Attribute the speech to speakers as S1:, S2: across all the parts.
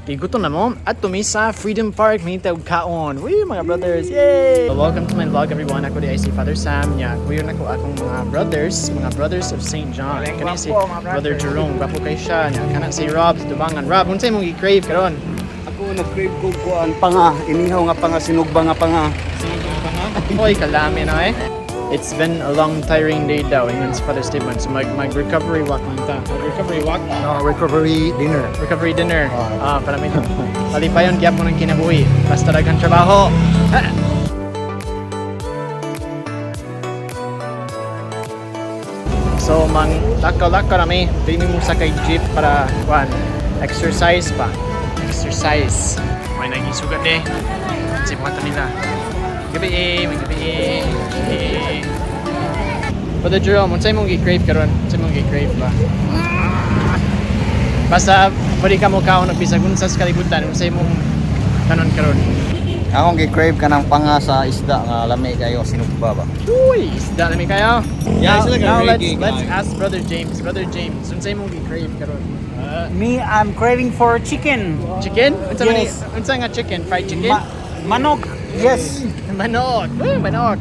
S1: Kay gutom na mo at mi sa Freedom Park mangita og kaon. Uy, mga brothers. Yay! So, welcome to my vlog, everyone. Ako diay si Father Sam nya. Kuyo nako akong mga brothers of St. John. Kani si Brother Jerome, gwapo kay siya nya. Kana si Rob sa Dubangan. Rob, unsay imong gi-crave karon?
S2: Ako nag-crave ko kuan panga, inihaw nga panga, sinugba nga panga.
S1: Hoy, kalami na eh. It's been a long, tiring day daw, ingon si Father Stephen. So mag recovery walk lang ta. Mag recovery walk.
S2: No, recovery dinner.
S1: Recovery dinner. Ah, para may malipayon gyapon ang kinabuhi. Basta daghang trabaho. So mang lakaw-lakaw rami, dili mo sa kay jeep para kuan exercise pa. Exercise. May nagisugat eh. Si mga nila. Gabi eh, may gabi eh. Eh. Brother Jerome, unsay mong gi-crave karon? Unsay mong gi-crave ba? Basta pwede ka mo kaon og bisag unsa sa kalibutan, unsay mong kanon karon?
S2: Akong gi-crave kanang panga sa isda nga lami kayo sinugba ba.
S1: Uy, isda lami kayo.
S2: Yeah,
S1: Now,
S2: it's like a
S1: now let's
S2: reggae
S1: let's
S2: guy.
S1: ask Brother James. Brother James, unsay mong gi-crave karon?
S3: Me, I'm craving for chicken.
S1: Chicken? Unsa man ni-
S3: Yes.
S1: unsa nga chicken? Fried chicken?
S3: Manok. Yes.
S1: Manok. Uy, manok.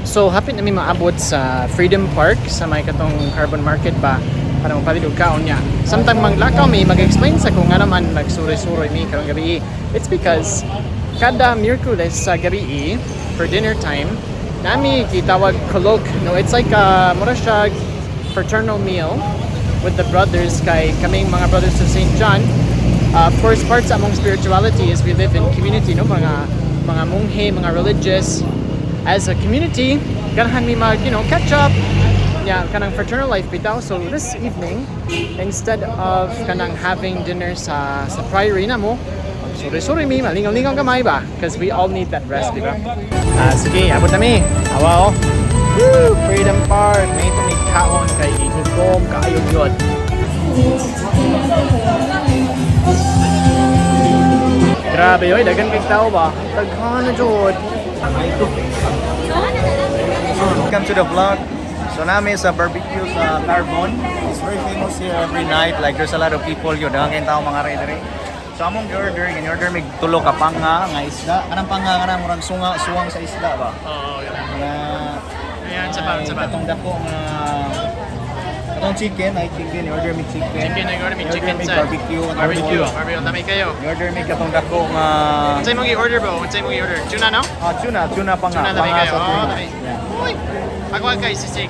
S1: So, hapit nami maabot sa Freedom Park sa may katong Carbon Market ba para mapalit og kaon niya. Samtang manglakaw mi, mag-explain sa kung nga naman magsuroy-suroy mi karong gabi. It's because kada Miyerkules sa gabi for dinner time, nami gitawag colloque. No, it's like a mura siya fraternal meal with the brothers kay kaming mga brothers of St. John. Of course, parts among spirituality is we live in community, no? Mga monghe, mga religious. As a community, ganahan mi mag, catch up. Yeah, kanang fraternal life bitaw. So this evening, instead of kanang having dinner sa priory na mo, sorry sorry mi, malingaw-lingaw gamay ba? Because we all need that rest, di ba? Ah, sige, abot na mi. Awa oh. Woo! Freedom Park. May ito may kaon kay gutom kaayo yun. Grabe oy, daghan kay tao ba? Daghan na jud.
S2: Welcome to the vlog. So nami sa barbecue sa Carbon. It's very famous here every night. Like there's a lot of people yun. Daghan kayong tao mga re. So among order, in order mig tulo ka panga nga isda. Kanang panga kanang murag sunga suwang sa isda ba.
S1: Oo,
S2: Nga
S1: ayan sa pa,
S2: ay,
S1: sa pa.
S2: Katong dako nga katong chicken, ay chicken, order mig chicken.
S1: Chicken, I order mig
S2: I-order
S1: chicken
S2: mig
S1: sa
S2: barbecue.
S1: Barbecue, barbecue dami kayo.
S2: I-order mig katong dako nga
S1: Unsay mong i-order bro? Unsay mong i-order? Tuna no?
S2: ah, tuna, tuna pa nga.
S1: Tuna dami
S2: Panga
S1: kayo.
S2: sa
S1: Oh,
S2: tuna.
S1: dami.
S2: Yeah.
S1: Uy. Ako kay sisig.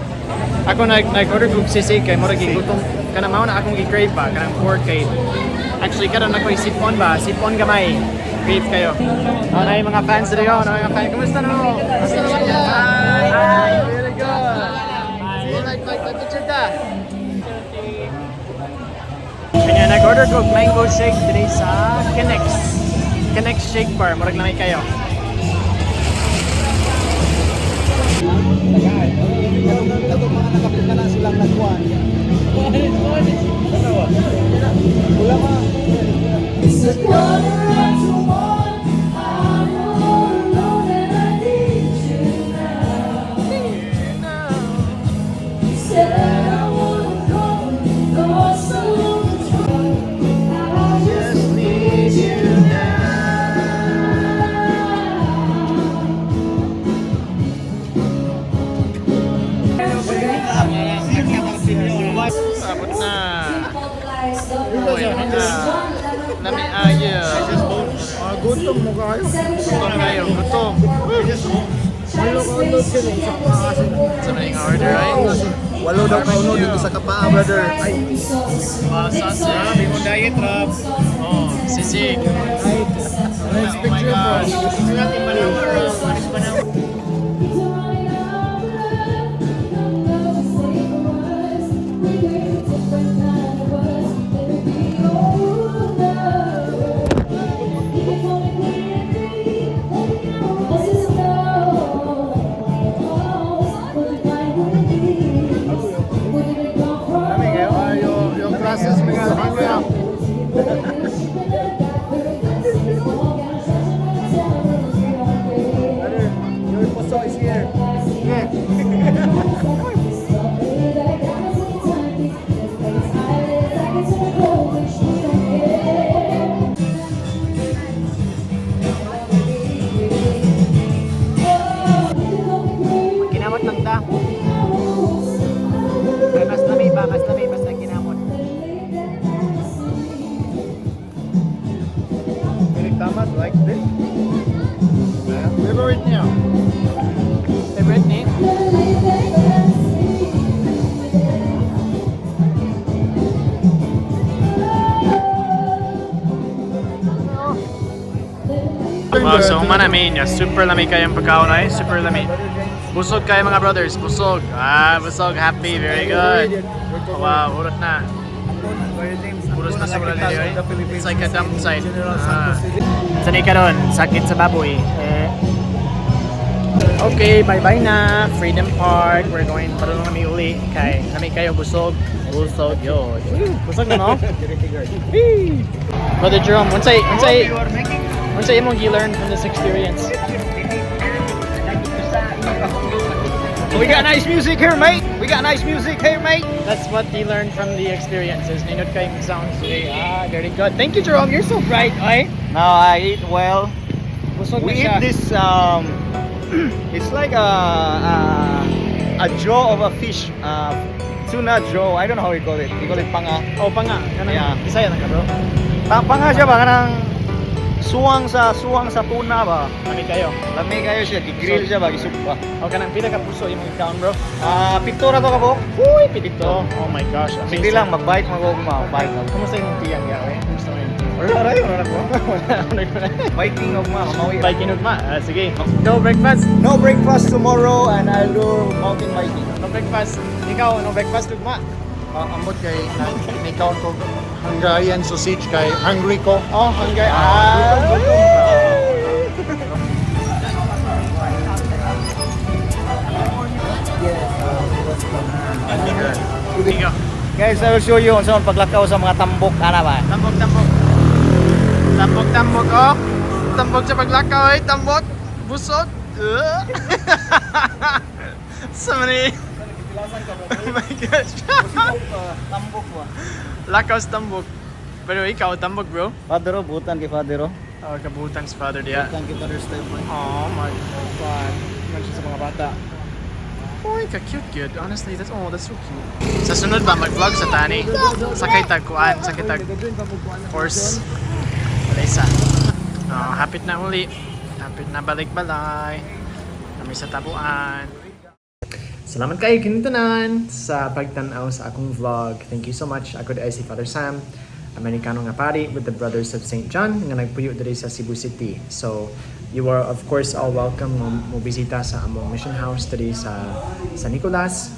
S1: Ako nag-order kog sisig kay murag gigutom kana mao na akong gi-crave ba kanang pork kay actually karon ako sipon ba, sipon gamay. Crave kayo. Oh, na mga fans dito, na mga fans. Kumusta na mo? Kumusta naman yan? Hi. Hi. Really good. Sige, like picture ta. Kanya nag-order ko og mango shake today sa Kinex. Kinex Shake Bar. Murag lamay kayo.
S2: Katong mga nakapit na silang nagkuan. Wala ma.
S4: It's a 12:45. I'm all alone and I need you now. Said I wanna go, lost all control. I just need you now.
S1: Abot na. Uy, na. Lami ayo.
S2: Gutom mo kayo.
S1: Gutom kayo, gutom.
S2: Walo ka unod sila sa paa.
S1: Sa mga order ay.
S2: Walo daw ka unod dito sa kapaa, brother. Ay,
S1: Wow, sausage.
S2: mo diet rap.
S1: Oh, sisig.
S2: Nice
S1: Oh my
S2: picture bro.
S1: gosh.
S2: Yung process mga kuya. Brother,
S1: Wow, so human namin. Yeah, super lami kayong pagkaon ay. Super lami. Busog kayo, mga brothers. Busog. Ah, busog. Happy. Very good. Wow, hurot na. Puros na sa diri ay. It's like a dump site. Ah. Sanay ka ron. Sakit sa baboy. Eh. Okay, bye-bye na. Freedom Park. We're going padulong kami uli. Kay kami kayo busog. Busog yo. Busog na, no? Whee! Brother Jerome, unsay imong gi-learn from this experience?
S2: We got nice music here, mate. We got nice music here, mate.
S1: That's what he learned from the experiences. Nindot kayong sounds today. Ah, very good. Thank you, Jerome. You're so bright, ay.
S2: Now I eat well.
S1: Busog na
S2: We
S1: siya.
S2: eat this. It's like a jaw of a fish. Tuna jaw. I don't know how we call it. We call it panga.
S1: Oh, panga. Kanang
S2: Yeah.
S1: Bisaya na ka, bro.
S2: Panga siya ba? Kanang suwang sa tuna ba?
S1: Lami kayo.
S2: Lami kayo siya. Gi-grill siya ba? Gisugba.
S1: O kanang pila ka puso imong ikaon, bro?
S2: Ah, pito ra to ka po.
S1: Uy, pito. Oh my gosh. Amazing.
S2: Sige lang, mag-bike mag-ugma. Bike.
S1: Kumusta imong tiyang ya, eh? Kumusta imong tiyang?
S2: Wala ra yun, wala ko.
S1: Wala, wala.
S2: Biking ugma, mamawi.
S1: Biking ugma. Ah, sige. No breakfast.
S2: No breakfast tomorrow and I'll do mountain biking.
S1: No breakfast. Ikaw, no breakfast ugma.
S5: Ambot kay may kaon ko Hungarian sausage kay hungry ko.
S1: Oh, hanggang. Ah. Ikaw.
S2: Guys, I will show you unsa ang paglakaw sa mga tambok ana ba.
S1: Tambok, tambok. Tambok, tambok, oh. Tambok sa paglakaw, eh. Tambok. Busog. So many. Oh my gosh.
S2: Tambok ba?
S1: Lakaw sa tambok. Pero ikaw, tambok, bro.
S2: Father, oh, butan kay father, oh.
S1: Oh, kabutang sa father diya.
S2: Butan kay father style boy.
S1: Oh my God. Imagine sa mga bata. Uy, ka-cute cute. Honestly, that's, oh, that's so cute. Sa sunod ba, mag-vlog sa tani. Sakay tag kuan, sakay tag horse. Wala isa. Oh, hapit na uli. Hapit na balik-balay. Kami sa tabuan. Salamat kayo kinintanan sa pagtanaw sa akong vlog. Thank you so much. Ako diay si Father Sam, Amerikano nga pari with the Brothers of St. John nga nagpuyo diri sa Cebu City. So, you are of course all welcome mo bisita sa among mission house diri sa San Nicolas.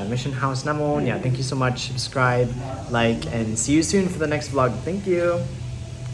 S1: Mission house namo. Yeah, thank you so much. Subscribe, like, and see you soon for the next vlog. Thank you.